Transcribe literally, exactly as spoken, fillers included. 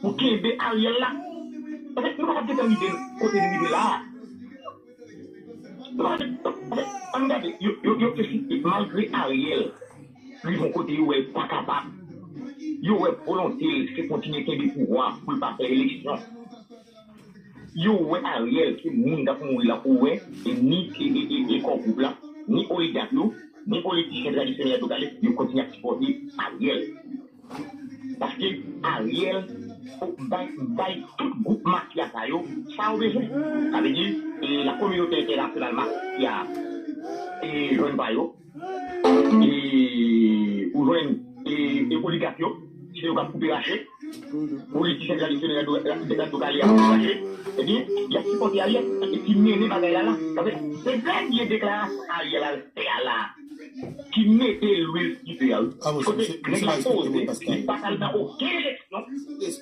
pou kenbe Ariel la. Paske nou pa t gentan rive kote n rive la a. Ann gade, yo, yo, yo te site, malgre Ariel rive yon kote yo wè l pa kapab, yo wè volonte l se kontinye kenbe pouvwa pou l pa fè eleksyon. Yo wè Ariel se moun k ap mouri la pou wè, e ni e, e, e, e kò gwoup la, ni oligak yo, ni politisyen tradisyonèl yo, yo kontinye ap sipòte Ariel. Paske Ariel bay, bay tout gwoup mafya sa yo sa yo bezwen. Sa vle di, e, la kominote entènasyonal mafya e jwenn pa yo. E ou jwenn e, e oligak yo, se yo k ap koupe rache. Politisyen tradisyonèl radyo, radyo kale ap koupe rache. Ebyen, y ap sipòte Ariel e ki mennen bagay la la. Sa vle di, se dènye deklarasyon Ariel al fè a la ki mete lwil sou dife a, wi. Kote nèg la poze, li pa t al nan okenn eleksyon.